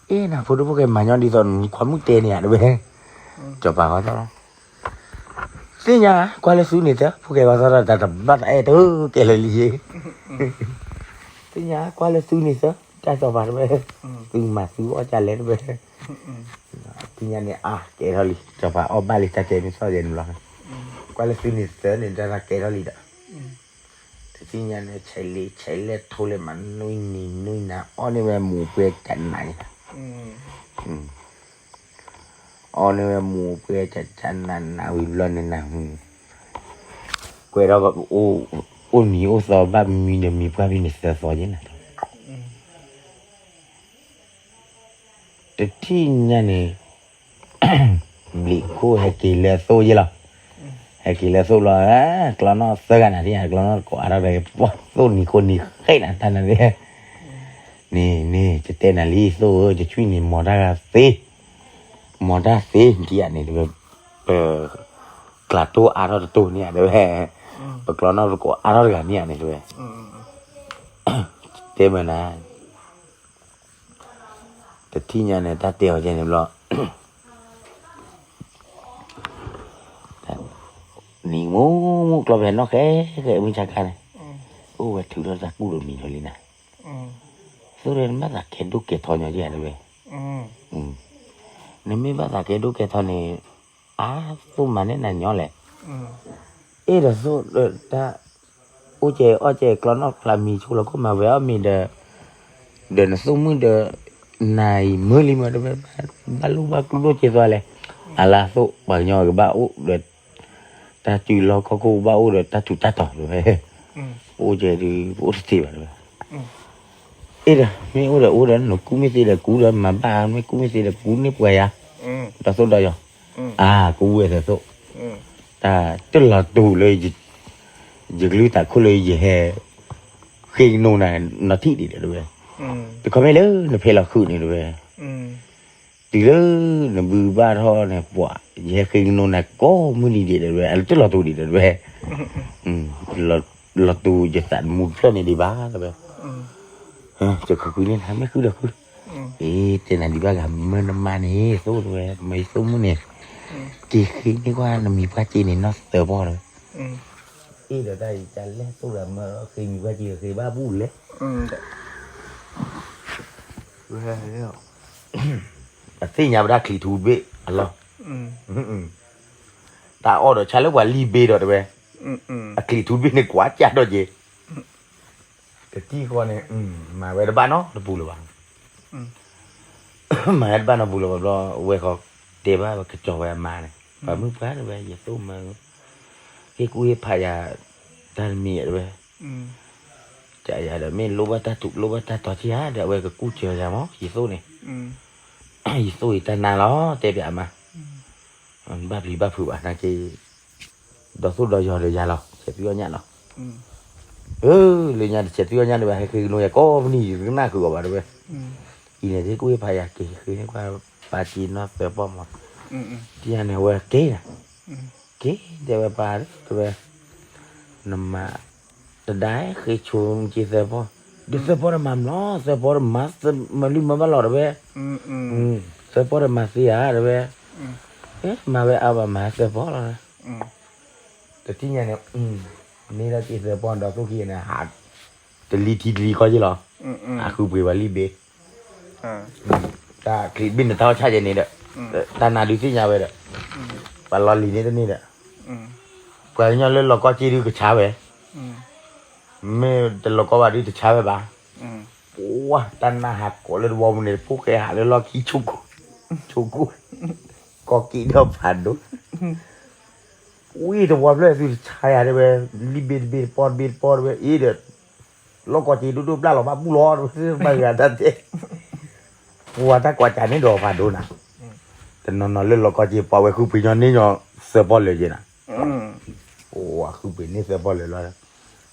အ့နၤ ဖိဒိၣ်ဖိၣ်ဃဲမၤညီဒ်သိးနခွါမုၣ်တဲန့ၣ်ဧါတဲဝဲ, စီၤပၤဃီသီလီၤ, သ့ၣ်ညါ ကွၢ်လၢသုန့ၣ်သၢ ဖိၣ်ဃဲဃီသီလီၤ တၢ်တဘၣ်တအဲၣ်တကဲလၢာ်လံယ့ သ့ၣ်ညါ ကွၢ်လၢသုန့ၣ်သၢ တၢ်စီၤပၤတဲဝဲ, သုမၤသုအီၣ်ကလဲၣ်တဲဝဲ, သ့ၣ်ညါန့ၣ် အါ ကဲထီၣ်လံ စီၤပၤအီၣ်ဘၣ်လံ တၢ်တဲမ့ၢ်သီၣ်ယဲန့ၣ်လီၤ, ကွၢ်လၢသုန့ၣ်သၢန့ၣ် တၢ်ကဲထီၣ်လံဒီး, သ့ၣ်ညါန့ၣ် ဆဲးလ့ဆဲးလဲၣ်ထိလဲၣ်မး နွံနံၤနွံနၤ အီၣ်န့ၢ်ဝဲမူၤပှဲၤကနးန့ၣ်, အီၣ်န့ၢ်ဝဲမူၤပှဲၤကနးနးဝံၤဘျီန့ၣ်နၤ, ကွဲးဒီး အိၣ်မံၤအိၣ်သီဘၣ်မံဒီးမံၤပှၢ်ဖဲန့ၣ်သၢသီယဲၢ်နၤ တထံၣ်ညါန့ၣ် ဘျံးခိၣ်ဟဲက့ၤလၢသိၣ်ယဲၢ်လီၤ. ဟဲက့ၤလၢသိၣ်လီၤ, ကျီနီၣ်သၢဂၤနၤ တၢ်အကျီနီၣ်တကိးအါထီၣ်ဒီး ပှၤသိၣ်နံၤခိၣ်နံၤဃဲးနၤတၢ်နၤန့ၣ်, န့ၣ်န့ၣ် ယတဲနၤလံသိၣ်ဧၢ ယဆွံၣ်န့ၣ် မီၤတၢ်ဂၤသ့, မီၤတၢ်သ့ နထံၣ်ဧါန့ၣ် ပကျးတိၢ်အါထီၣ်တတိၢ်န့ၣ်ဧါတဲဝဲ, ပကျီနီၣ်တကိးအါထီၣ်တဂၤန့ၣ်ဧါန့ၣ်တဲဝဲ, တဲမနၤ တထံၣ်ညါန့ၣ် တၢ်တဲအီၤကဲန့ၣ်ဘျီ, နံၤမူမူကျီဖဲနီၣ်ဃဲဃဲမုၢ်ဆါခါန့ၣ်, အိၣ်ဝဲထုးထီၣ်တၢ်ကူၣ်ဒီးမံၤလီၤလံနၤ, သိၣ်ဒီးနဘၣ်သးကဲဒိၣ်ကဲထီညီကဲတဲဝဲ, နမ့ၢ်ဘၣ်သးကဲဒိၣ်ကဲထီန့ၣ်, အါသိၣ်မၤန့ၢ်နၤညီလဲၣ်, အ့ၣ်ဒီးသိၣ်တၢ် အိၣ်ကဲအီၣ်ကဲကျီနီၣ်ဖျါမံၤဆိလီၤခိၣ်မၤဝဲအီၣ်မ့ၤဒီး, ဒီးနသိၣ်မုၣ်ဒီး, နၤအံၤမုၢ်လံမးတဲဝဲ, ဘၣ်လိၣ်ဘၣ်ကျိၣ်ဒိၣ်ကဲသွါလဲၣ်, အလါသိၣ်ပှၤကညီကဘၣ်အိၣ်ဒီး, တၢ်စုလီၢ်ခီၣ်ခိၣ်ဘၣ်အိၣ်ဒီးတၢ်ထူးတၢ်တီၤတဲဝဲ, ပအိၣ်ကဲဒုး ပအိၣ်တသ့ဘၣ်တဲဝဲ, အ့ၣ်ဒီး မ့ၢ်အိၣ်ဒီးအိၣ်ဒီး နကူၣ်မ့ၢ်သ့ဒီးကူၣ်ဒီးမၤဘၣ် မ့ၢ်ကူၣ်မ့ၢ်သ့ဒီးကူၣ်န့ၢ်ပှၤယၤ, ဒီးသိၣ်ဒီးယီၤ, အါ ကူၣ်ဝဲသသိၣ်, တၢ်တလီၤတူာ်လၢ ယကလုၢ်သးခိၣ်လၢယဟဲ ဃ့ကနိနၤ နီၢ်ထံၣ်ဒံးဒီးတဲဝဲ, တခီမ့ၢ်လၢနဖဲလီၤဃုာ်န့ၣ်တဲဝဲ, တုၤလၢနဘုဘၣ်ထီၣ်န့ၣ် ပှၤ ယဟဲဃ့ကနိနၤကိးမုၢ်နံၤဒံးဒီးတဲဝဲ အတလီၤတူာ်ဒံးဒီးတဲဝဲ, လီၤတူာ်ယသးသမူတဖျၢၣ်န့ၣ်ဒံးဘၣ်တဲဝဲ, ယဃုကွံာ်န့ၢ်နၤ မ့ၢ်ဃုဒီးဃု, အ့ တဲနၤဒံးဘၣ်ဂၤ မၢနမါန့ၣ် သိၣ်တဲဝဲ မၢယသိၣ်မုၣ်န့ၣ်, က့ၤဃ့န့ၢ်ကွၢ်နမံၤပှၢ်က့န့ၣ် နီၢ်သၢပီၢ်တဲဝဲ, အ့ၣ်ဒီးတၢ်အံၤ တၢ်လဲၣ်သိၣ်ဒီးမၢဃ့မံၤပှၢ်က့ ဃ့ဘၣ်ဘူၣ်လဲၣ် အသ့ၣ်ညါပဒၣ်ချံးထူတဘ့ၣ်အလီၢ်, တၢ်အီၣ်ဒီးဆါလၢပှၤလံၣ်ဘ့ဒီးတဲဝဲ, အချံးထူတဘ့ၣ်န့ၣ်ကွၢ်ကၢ်ဒီးက့, တထံၣ်ဃီန့ၣ်, မၤဝဲတဘၣ်နီတပူၤလၢၤဘၣ်, မၤဝဲတဘၣ်နီတပူၤလၢၤဘၣ်ဘျီ ဝဲဃီတဲဘၣ်ဝဲကစီၤဝဲအမါန့ၣ်, ပှၤမုၣ်ပှၢ်တဲဝဲ ယသိၣ်မၢ ဟ့ၣ်ကူၣ်ဟ့ၣ်ဖးယၤ, တၢ်တမံၤတဲဝဲ ကယၤဒီး မ့ၢ်လိၣ်ဘၣ်တၢ်ထူးလိၣ်ဘၣ်တၢ်တီၤက့ဧါဒီး အဝဲကကူၣ်စၢၤယၤမး ယသိၣ်န့ၣ်, ယသိၣ်အံၤတၢ်နါလီၤ တဲပၠးအမါ, ဘၣ်ပျံၤဘၣ်ဖုးဘၣ်နာ်က့, ဒီးသိၣ်ဒီးယီၤဒီးယၤလီၤ ဆဲးသွံၣ်အီၣ်ညၣ်လီၤ, လၢညါတဆဲးသွံၣ်အီၣ်ညၣ်ဒီး ဟဲဃ့ကနိယၤကိးမုၢ်နံၤ ယကနၣ်ဃုာ်အီၤဘၣ်တဲဝဲ, အံၤန့ၣ် ဟ့ၣ်ကူၣ်ဟ့ၣ်ဖးယၤက့ၤဃ့န့ၢ်ကွၢ်ပၢ်က့နီၢ်သၢပီၢ်မး, တယၤန့ၣ်အဝဲက့ၤနၤ, က့ၤတဲဝဲပၢ်တဲဝဲ နမၤ တဒါဃ့ဆိက့သၢပီၢ်, ဒီးသၢပီၢ်တမၤမလီၤ သၢပီၢ်တမၤ မၤလုၢ်မၤဘၣ်လီၤတဲဝဲ, သၢပီၢ်တမၤသ့ဧါတဲဝဲ, မၤဝဲအါဘၣ်မၤသၢပီၢ်လီၤ, တထံၣ်ညါန့ၣ်, န့ၢ်ဒီးက့ၤသၢပီၢ် ဒီးသိၣ်ခံဂၤန့ၣ် ဟး တလံၤထံတလံၤကီၢ်က့လီၤ, ဟးဃုပှ့ၤပှၤလံၣ်ဘ့ တၢ်ချံးဘ့ၣ်န့ၣ်တၢ်အီၣ်ဆၣ်ယဲန့ၣ်ဒီး, တၢ်နါဒုးသ့ၣ်ညါဝဲဒီး, ပှၤလီၤလံၤန့ၣ်တန့ၢ်ဒီး, ပှၤကညီလၢလီၤကီက့ဒုးကဆါဝဲ, မ့ၢ်တလီၤကီဘၣ်ဒုးတဆါဝဲဘၣ်, ပှၤတၢ်နါဟးကိးလၢတဝီပူၤန့ၣ် ဖိၣ်ဃဲဟးလၢလီၢ်ခံဆိကိ, ဆိကိ, ကီက့ဒီးဖးဒိၣ် ဝံတဝီဖျၢၣ်သုတဆါယၤတဲဝဲ, လံၣ်ဘ့တဘ့တပီၢ်တဘ့တပီၢ်တဲဝဲ, အ့ဒီး, လီၢ်ကီက့ဒိၣ်ဒိၣ်ဘျၣ်လီၤဘၣ်ဘူၣ်လီၤတဲဝဲ, ဘၣ်ဂၤတၢ်တဲ, ပှၤတၢ်ကွၢ်ကးန့ၣ်ဒီးဖးဒိၣ်နၤ, တနီၤနီၤလၢလီၤကီက့ ပှၤဝဲဃုပှ့ၤညီန့ၢ်ညီသၢပီၢ်လၢာ်က့နၤ, ပှၤဃုပှ့ၤန့ၢ်သၢပီၢ်လၢာ်လီၤ,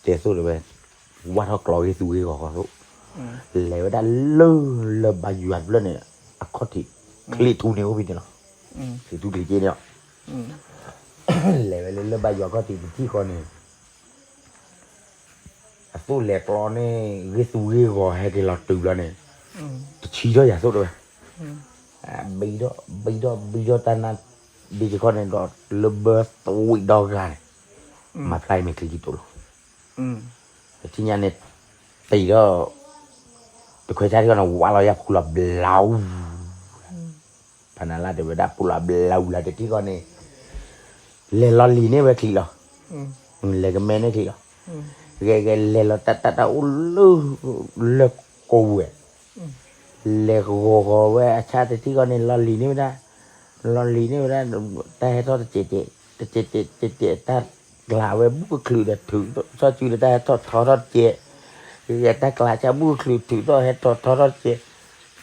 တဲသိၣ်တဲဝဲ, ဝၢ်ထီၣ်ကျီဂ့ၢ်သူဂ့ၢ်ဂီၤဃီသိၣ်, လဲၤဝဲဒၣ်လၢ, လၢဘါယွၤတဖျၢၣ်န့ၣ်, အခီၣ်ထံး, ချံးထူန့ၣ်အိၣ်ဖဲန့ၣ်လီၤ, ချံးထူချံးက့န့ၣ်လီၤ လဲၤဝဲလၢလၢဘါယွၤခီၣ်ထံးတထံၣ်ဃီန့ၣ်, အသိၣ်လဲၤကျီန့ၢ်ဂ့ၢ်သူဂ့ၢ်ဂီၤဟဲက့ၤလီၤတုၤဘျီန့ၣ်, တဆံထီၣ်ယၤသိၣ်တဲဝဲ, ဘံထီၣ်, ဘံထီၣ်, ဘံထီၣ်တၢ်နါ, ဘ့ၣ်က့ၤခီန့ၣ်ဒီးလၢဘၢသဝံးဒီဂၤန့ၣ်, မၤဖျါအံၤမ့ၢ်ချံကံတိၤလီၤ, တထံၣ်ညါန့ၣ်, တံၤထီၣ် တခွဲးဆါထံၣ်ဃီန့ၣ် ဝးလီၤယၤဖူလီၤဘျီအူ, ဖးနၤလၢတဲဝဲဒၣ်ဖူလီၤဘျီအူလၢတထံၣ်ဃီန့ၣ်, လဲၤလီၤလံၤန့ၢ်ဝဲချံးလီၤ, လဲၤကမဲန့ၢ်ချံးလီၤ, ဂဲၤဂဲၤလဲၤလီၤတၢ်တၢ်တၢ်အိၣ်လၢ လၢကိးဝဲၢ်, လဲၤဂီၤဂီၤဝဲအဆၣ်တထံၣ်ဃီန့ၣ် လီၢ်လံၤန့ၢ်ဝဲဒၣ်, လီၢ်လံၤန့ၢ်ဝဲဒၣ်, တၢ်ဟဲထီၣ်တစဲးစဲး, တစဲးစဲးစဲးစဲး တၢ်ကျးဝဲဘူးကချုးဒီးထုးထီၣ်စုဒီးတၢ်ဟဲထီၣ်ထီထီၣ်တစဲး, ဂဲၤတၢ်ကျးဆၣ်ဘူးကချုးထုးထီၣ်ဟဲထီၣ်ထီထီၣ်တစဲး,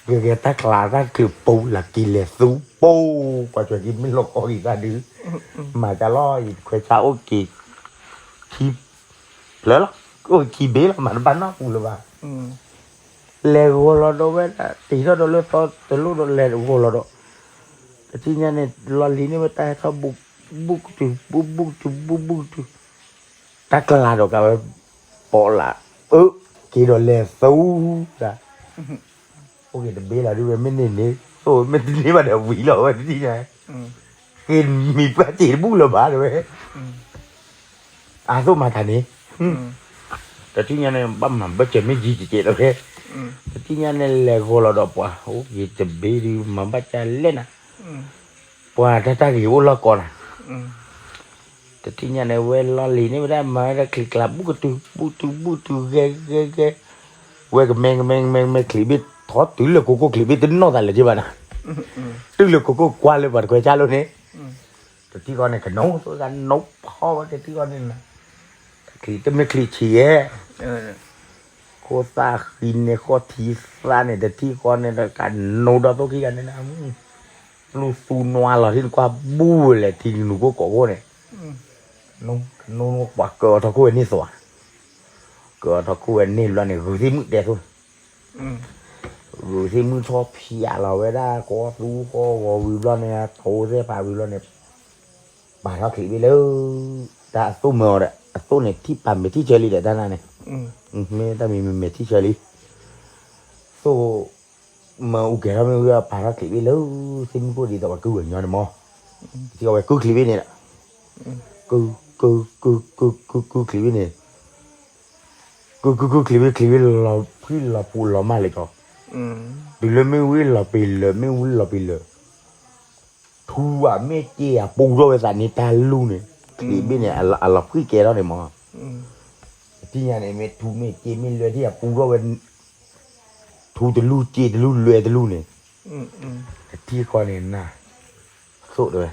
ဂဲၤဂဲၤတၢ်ကျးတၢ်ချုးပူၤလၢက့ၤလဲၤသူပူၤ, ပှၤကွၢ်က့ၤမ့ၢ်လီၤကီက့ၤတၢ်ဒုး, မၤတၢ်လီၤ ယခွဲးဆါအိၣ်က့ၤ ခံ ဖျၢၣ်လီၤ, အိၣ်ခံဘ့ၣ်လီၤ မၤတဘၣ်နီတပူၤလၢၤဘၣ်. လဲၤဂီၤလီၤဒီးဝဲဒၣ် တ့ထီၣ်ဒီးလၢသီတလိၣ်ဒီးလဲၤဂီၤလီၤဒီး, တထံၣ်ညါန့ၣ် လီၢ်လံၤန့ၢ်ဝဲတၢ်ဟဲထီၣ်ဘူး, ဘူးကတုၤ ဘူးဘူးကတုၤ ဘူးဘူးကတုၤ, တၢ်ကျးဒီးကးဝဲ ပိာ်လၢ အၢ က့ၤဒီးလဲၤသူတၢ် အိၣ်က့ၤတဘ့ၣ်လီၤဒ်ဝဲ မ့ၢ်န့ၢ်န့ၣ် သိၣ်ဝဲမ့ၢ်တန့ၢ်ဘၣ်ဒီးဝံၤလီၤဝဲတထံၣ်ညါ, က့ၤမံၤပှၢ်စ့တဘူၣ်လၢၤဘၣ်တဲဝဲ, အသိၣ်မၤတၢ်န့ၣ်, တထံၣ်ညါန့ၣ် ဘၣ်မၤဘၢၣ်စၢၤမ့ၢ်ယံၤကဲးတဲဝဲ, တထံၣ်ညါန့ၣ် လဲၤဂီၤလီၤဒီးပှၤ အိၣ်က့ၤတဘ့ၣ်ဒုး မၤဘၣ်ကလဲၣ်နၤ, ပှၤတၢ်တၢ်ဂ့ၤအိၣ်လီၢ်ကီနၤ တထံၣ်ညါန့ၣ် ဝဲလီၢ်လံၤန့ၢ်ဝဲဒၣ် မၤဝဲဒၣ်ချံကျး ဘူးကတုၤ ဘူးတုၤ ဘူးတုၤ ဂဲၤ ဂဲၤ ဂဲၤ, ဝဲကမဲ ကမဲ ကမဲ ကမဲ ချံးဘ့ၣ် ထီတုၤလၢကိကိၣ်ချံးဘ့ၣ် တနီၣ်သးလၢၤက့ဘၣ်နၤ, တုၤလၢကိကိၣ်ကွၢ်လၢပှၤတခွဲးဆါလိၤန့ၣ်, တထံၣ်ဃီန့ၣ် ကနိး ကနိးဖီဝဲတထံၣ်ဃီန့ၣ်နၤ, ချံးတမ့ၢ်ချံးဆံးယဲၢ် ခိၣ်သၣ်ဃံန့ၣ် ဃီၣ်ထံသၣ်န့ၣ် တထံၣ်ဃီန့ၣ် ကနိးဒီးသိၣ်ခံဂၤန့ၣ်နၤ, ပျူသူနွါလီၤထံၣ်နကွၢ်ဘူးဝဲလဲၣ် ထံနူၤခိၣ်ကိးခိၣ်န့ၣ်, ပှၤကၢအီၤထီၣ်ခိၣ်ဝဲန့ၢ်သိး, ကၢအီၤထီၣ်ခိၣ်ဝဲန့ၢ်ဘျီန့ၣ် ဂုာ်သ့ၣ်မုၣ်တဲသိး, ဂုာ်သ့ၣ်မုၣ်ထီၣ်ဖျးလီၤဝဲဒၣ် ကီသူဃီဂီၤဝံၤဘျီန့ၣ် ထိသ့ၣ်ဖးဝံၤဘျီန့ၣ် ပာ်ထီၣ်ချံးဘ့ၣ်လၢ တၢ်အသိၣ်မၢအီၤဒီး အသိၣ်န့ၣ် ထံၣ်ပာ်မဲာ်ထံၣ်ဆၢလံဒီးတၢ်နၤန့ၣ်, မ့ၢ်တၢ်မံၤမံၤမဲာ်ထံၣ်ဆၢလံ, သိၣ်မၢအူကဲၤထီၣ်မ့ၢ်ဝံၤ ပာ်ထီၣ်ချံးဘ့ၣ်လၢ သ့ၣ်မုၣ်ခိၣ်ဒ်သိးပှၤကုဝဲညီန့ၣ်မး, ထံၣ်အဝဲကုချံးဘ့ၣ်န့ၣ်ဒီး ကု ကု ကု ကု ကု ကုချံးဘ့ၣ်န့ၣ် ကု ကု ကုချံးဘ့ၣ် ချံးဘ့ၣ်လီၤဖှံလီၤပူၤလီၤမၢ်လၢကီး, တုၤလၢမ့ၣ်အူလီၤပ့ၤလၢာ် မ့ၣ်အူလီၤပ့ၤလၢာ်, ထူဧါမ့ၢ်စ့ဧါ ပူထီၣ်ဝဲသးန့ၣ်တၢ်လူၢ်န့ၣ်, ချံးဘ့ၣ်န့ၣ် အလီၤဖှံကဲထီၣ်န့ၣ်မး, တထံၣ်ညါန့ၣ် မ့ၢ်ထူမ့ၢ်စ့မ့ၢ်လွဲထံၣ်ဧါ ပူထီၣ်ဝဲ ထူတလူၢ်စ့တလူၢ်လွဲတလူၢ်န့ၣ်, တထံၣ်ဃီန့ၣ်နၤ, သိၣ်တဲဝဲ,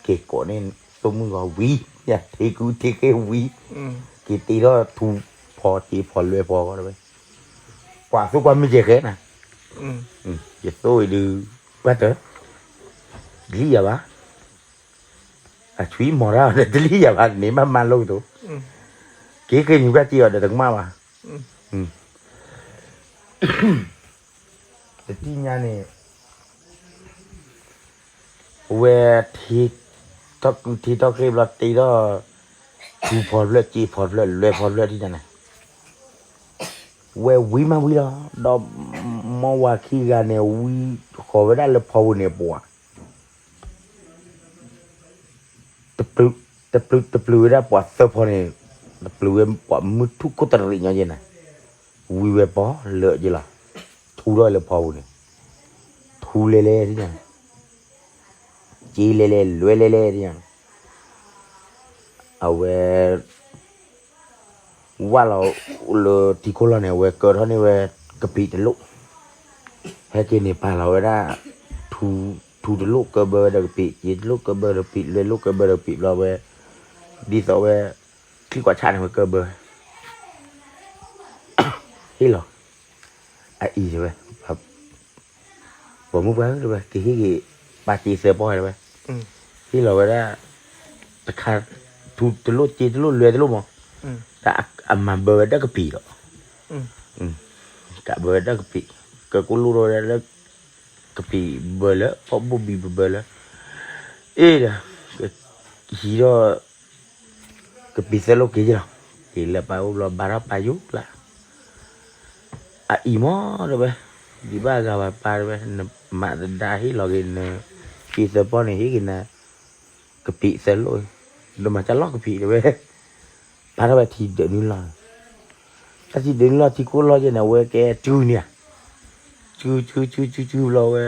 က့ၤကိးန့ၢ်သိၣ်မုၣ်ဂီၤဝံၤ, ယထံကုထံဃ့ဝံၤ, က့ၤတ့ထီၣ်ထူဖီစ့ဖီလွဲဖီဂီၢ်တဲဝဲ, ကွၢ်သိၣ်ကွၢ်မ့ၢ်ကဲဃဲနၤ, ယသိၣ်အံၤဒုး, ဘၣ်တၢ်, တလံၣ်ယၤဘၣ်, အဆွံမီၤတၢ်ဒီးတလံၣ်ယၤဘၣ် န့ၣ်မးမၤလိကတိၤ, က့ၤက့ၤမံၤဘၣ်စ့အီၤဒီးတကမၣ်ဘၣ်, တထံၣ်ညါန့ၣ် ဝဲ ထံထီၣ်ဃ့ဘျီတ့ထီၣ် ထူဖီတဖျၢၣ် စ့ဖီတဖျၢၣ် လွဲဖီတဖျၢၣ်ထံၣ်ညါန့ၣ်, ဝဲဝံၤမးဝံၤလီၤ, ဒီးမီဝၤခံဂၤန့ၣ် ဝံဃီၤဝဲဒၣ်လၢဖီပူၤန့ၣ်ပှၤ တပျုာ်တပျုာ်ဝဲဒၣ်ပှၤသၢဖီန့ၣ်, တပျုာ်ဝဲပှၤမုၢ်ထူၣ်ခိၣ်တရံးညီက့ၤနၤ, ဝံဝဲပီလၢက့ၤလီၤ, ထူထီၣ်လၢဖီပူၤန့ၣ်, ထူလဲလဲ, စ့လဲလဲလွဲလဲလဲ, အဝဲ ဝၣ်လီၤလၢထံခိၣ်လီၢ်န့ၣ် အဝဲကၢထီၣ်န့ၢ်ဝဲ ကပံာ်တလိၣ်, ဟဲက့ၤန့ၣ်ပာ်လီၤဝဲဒၣ် ထူတလိၣ်ကၢဘၢဝဲဒီးကပံာ်, စ့တလိၣ်ကၢဘၢဒီးကပံာ်, လွဲလိၣ်ကၢဘၢဒီးကပံာ်ဘျီဝဲ, ဒ်သိးဝဲ ချံကွၢ်ဆၣ်န့ၣ်ဝဲကၢဘၢ, ဟ့ၣ်လီၤ, အအံၤတဲဝဲ ပိာ်မုၣ်ပှၢ်ဧၢ တဲဝဲ ကဟ့ၣ်ဂ့ၤ ပာ်စ့သၢပီၢ်တဲဝဲ, ဟ့ၣ်လီၤဝဲဒၣ် တခါ ထူတလိၣ်စ့တလိၣ်လွဲတလိၣ်မး, တၢ်အမၤဘၢဝဲဒၣ်ကပံာ်ဒီး, ကးဘၢဝဲဒၣ်ကပံာ်, ကကိၣ်လိၣ်ထီၣ်ဝဲဒၣ်လၢ ကပံာ်ဘၢလၢ ဖီၣ်ဘိၣ်ဘံဘၢလၢ, အ့ဒီး ဟံးထီၣ် ကပံာ်သၢလိၣ်က့ၤလီၤ, က့ၤလၢပာ်အိၣ်ဘျီ ဘါထီၣ်ပာ်ယူၤလၢ်, အအံၤမးတဲဝဲ, ဒံးဘၣ်အဂၤဘၣ်ပၢ်တဲဝဲ, နမၤသဒါဟ့ၣ်လီၤက့ၤန စ့သၢပီၢ်န့ၣ် ဟ့ၣ်က့ၤနၤ ကပံာ်သၢလိၣ်, နမၤတၢ်လီၢ်ကပံာ်တဲဝဲ, ဘါထီၣ်ဝဲထံဒၢးနုာ်လီၢ်, တၢ်ထံဒၢးနုာ်လီၢ်ထံကိၣ်လီၢ်ယဲၢ်န့ၣ် အဝဲကဲတုၤန့ၣ်ဧါ စုစုစုစုစုဘျီဝဲ,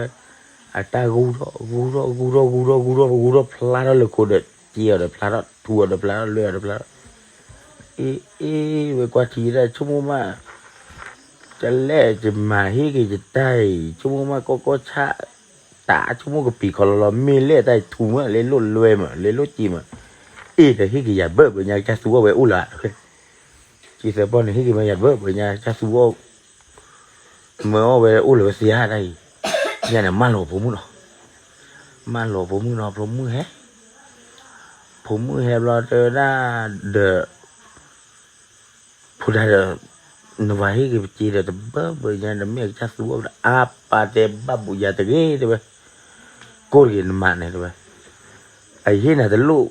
အတၢ်ဂူထီၣ် ဂူထီၣ် ဂူထီၣ် ဂူထီၣ် ဂူထီၣ် ဂူထီၣ်ဖျါထီၣ်လၢခိၣ်ဒီး စ့အီၤဒီးဖျါထီၣ် ထူအီၤဒီးဖျါထီၣ် လွဲအီၤဒီးဖျါထီၣ်, အ့ အ့ ဝဲကွၢ်ထံဒၣ် ဆိကမိၣ်မး, တလဲၣ် ယမၤဟ့ၣ်က့ၤယတၢ်အံၤ ဆိကမိၣ်မး ကီကီဆၣ်, တၢ်ဆိကမိၣ်ကပံာ်ခီလီၤလီၤ မ့ၢ်လဲၣ်တၢ်အံၤထူမး လဲၤလိၣ်လွဲမး လဲၤလိၣ်စ့မး, အ့ ဒီးဟ့ၣ်က့ၤယၤဘၢၣ်ဘၢညါ ကစၢ်သူအီၣ်ဝဲအိၣ်လၢၤ, ကသၢပီၢ်န့ၣ် ဟ့ၣ်က့ၤမးယၤဘၢၣ်ဘၢညါ ကစၢ်သူအီၣ် မၢအီၣ်ဝဲအိၣ်လၢၤဝဲသ့ဧါတၢ်အံၤ, ညါန့ၣ် မၢလီၤဖိမုၣ်နီၤ, မၢလီၤဖိမုၣ်နီၤ ဖိမုၣ်ဟဲ, ဖိမုၣ်ဟဲဘျီတဲဝဲဒၣ်, ဒီး ဖိဒါဒီး, နဝၤဟ့ၣ်က့ၤပစ့ဒီးတဘၢဘၢညါ နမ့ၢ်ကစၢ်သူအီၣ်ဒီး အါပၢ်တဲဘၣ်ဘူးယၤတဂ့ၤတဲဝဲ, ကိၢ်တဂ့ၤနမၤန့ၣ်တဲဝဲ, အဟ့ၣ်နၤတလိၣ်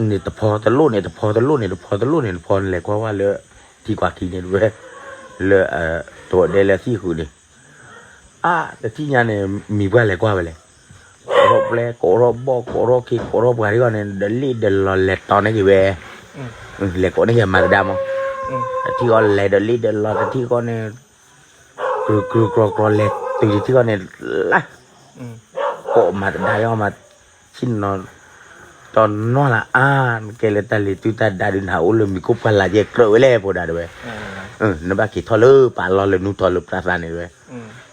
န့ၣ်တဖီတလိၣ်န့ၣ်တဖီတလိၣ်န့ၣ်တဖီတလိၣ်န့ၣ်တဖီ နလဲၤကွၢ်ဝဲလၢ ထံကွၢ်ခံန့ၣ်တဲဝဲ, လၢ တဝီဒဲလၢသံၣ်ဃုာ်န့ၣ်, အါ တထံၣ်ညါန့ၣ် မံၤပှၢ်လဲၤကွၢ်ဝဲလဲၣ်, ကိးထီၣ်ပျဲ ကိးထီၣ်ဘီၣ် ကိးထီၣ်ခ့ ကိးထီၣ်ပှၤထံဂီၢ်န့ၣ် ဒီးလ့ၣ်ဒီးလီၤလဲၤတီန့ၢ်က့ၤဝဲ, လဲၤကိးန့ၢ်က့ၤမၤသဒါမး, တထံၣ်ဃီလဲၤဒီးလ့ၣ်ဒီးလီၤ တထံၣ်ဃီန့ၣ် ကြုကြုကြီကြီလဲၤတုၤတထံၣ်ဃီန့ၣ် လၢ ကိးမၤသဒါယီမး, ဆ့ၣ်နီၤ တီနီၢ်လၢအါ, နကဲလၢတၢ်လ့ၤတုတၢ်ဒါဒုး နဟးအိၣ်လၢမံၤခိၣ်ပှၢ်လၢ်ယဲၢ်ကြၢးဝဲလဲၣ် ဖိဒါတဲဝဲ, နဘၣ်က့ၤထီၣ်လၢပာ်လီၤလၢနူထီၣ်လၢပသးန့ၣ်တဲဝဲ,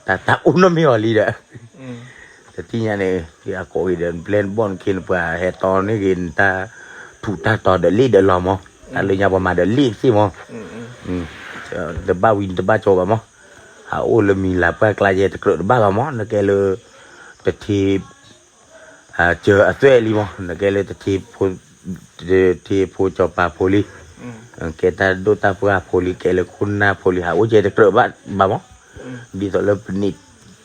တၢ်တၢ်အိၣ်နီတမံၤအီၤလံဒီး တထံၣ်ညါန့ၣ် အကိးက့ၤဒီး ပျဲၢ်ဘီၣ်နခ့နပှၤဟဲတီန့ၢ်က့ၤနတၢ်ထူးတၢ်တီၤဒီးလ့ၣ်ဒီးလီၤမး, တၢ်လၢညါပှၤမၤဒီးလ့ၣ်တသ့မး, တဘၣ်ဝံၤတဘၣ်ကၠီဘၣ်မး, ဟးအိၣ်လၢမံၤလၤပှၢ်ကျါယဲၢ်တကြၢးတဘၣ်ဘၣ်မး နကဲလၢ တထ့ စၢၤအသွဲၣ်လံမး နကဲလၢ တထ့ဖိစီၤပၤဖိလံ, ကဲတၢ်ဒိၣ်တၢ်ပှၢ်ဖိလံ ကဲလၢခိၣ်နၢ်ဖိလံ ဟးအိၣ်ကဲတကြၢးဘၣ်ဘၣ်မး, ဒ်သိးလၢပန့ၢ်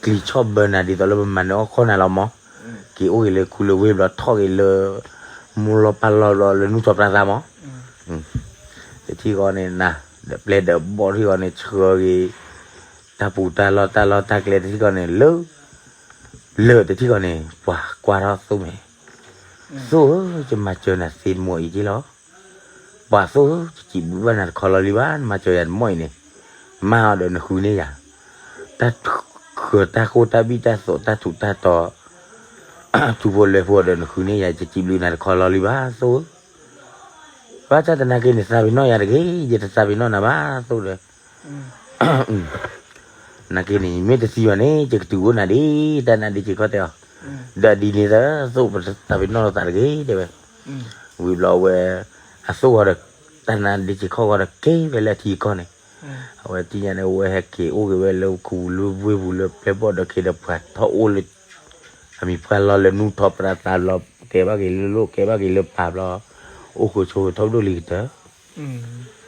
ကျံၤဆီၣ်ဘၢနၤ ဒ်သိးလၢပမၤနၢၤအီၣ်ခီၣ်နၤလီၤမး, က့ၤအိၣ်က့ၤလၢခူလၢဝ့ၢ်ဘျီ ထီၣ်က့ၤလၢ မိၢ်လီၢ်ပၢ်လီၢ်ဘျီလၢနူထီၣ်ပြးသးမး, တထံၣ်ဃီန့ၣ်နၤ ဒီးပျဲၢ်ဒီးဘီၣ်တထံၣ်ဃီန့ၣ် ဆှၢက့ၤ တၢ်ပူၤတၢ်လီၢ်တၢ်လီၢ်တၢ်ကျဲတထံၣ်ဃီန့ၣ် လၢ လၢာ်တထံၣ်ဃီန့ၣ် ပှၤကွၢ်ထီၣ်သိၣ်မဲာ်, သိၣ်ဧၢ ယမၤစၢၤနၤသ့တမံၤအံၤက့လီၤ, ပှၤသိၣ်ဧၢ ယစံးဘျုးဘၣ်နၤတခီလီၤလံဘၣ် နမၤစၢၤယၤတမံၤအံၤန့ၣ်, မၤအီၤဒီးနဃုန့ၢ်ယၤ, တၢ်ဃၢၤတၢ်ဃိၣ်တၢ်ဘံၣ်တၢ်သိးတၢ်ထူးတၢ်တီၤ ထူဖိလွဲဖိဒီးနဃုန့ၢ်ယၤ ယစံးဘျုးနၤတခီလီၤလံဘၣ် သိၣ်ဧၢ, ဘၣ်ဆၣ်သနာ်က့န့ၣ် သးပ့ၤနီၣ်ယၤတဂ့ၤ ယတသးပ့ၤနီၣ်နၤဘၣ် သိၣ်ဒီး နာ်က့န့ၣ် မ့ၢ်တသံဘၣ်န့ၣ် ယကတုၤအိၣ်နၤဒ် တၢ်နါဒ့စ့ၢ်ကီၢ်တဲအီၤ, ဒီးဒ်န့ၣ်သၢ သိၣ်ပတသးပ့ၤနီၣ်လိာ်သးတဂ့ၤ တဲဝဲ, ဝံၤဘျီဝဲ အသိၣ်ဂီၤဒီး တၢ်နါဒ့စ့ၢ်ကီၢ်ဂီၤဒီးက့ၤဝဲလၢအထံအကီၢ်န့ၣ်, အဝဲသ့ၣ်ညါန့ၣ် အဝဲဟဲက့ၤအိၣ်က့ၤဝဲလၢခူလၢဝ့ၢ်ပူၤလၢပျဲၢ်ဘီၣ်ဒီးခ့ဒီးပှၤထီၣ်အိၣ်လၢ အမံၤပှၢ်လီၤလၢနူထီၣ်ပြးသးဘျီ ကဲဘၣ်က့ၤလၢလိၣ်ကဲဘၣ်က့ၤလၢပၢ်ဘျီ, အိၣ်ဃုာ်ဆိးထီၣ်ပဒိၣ်လံကတၢၢ် အ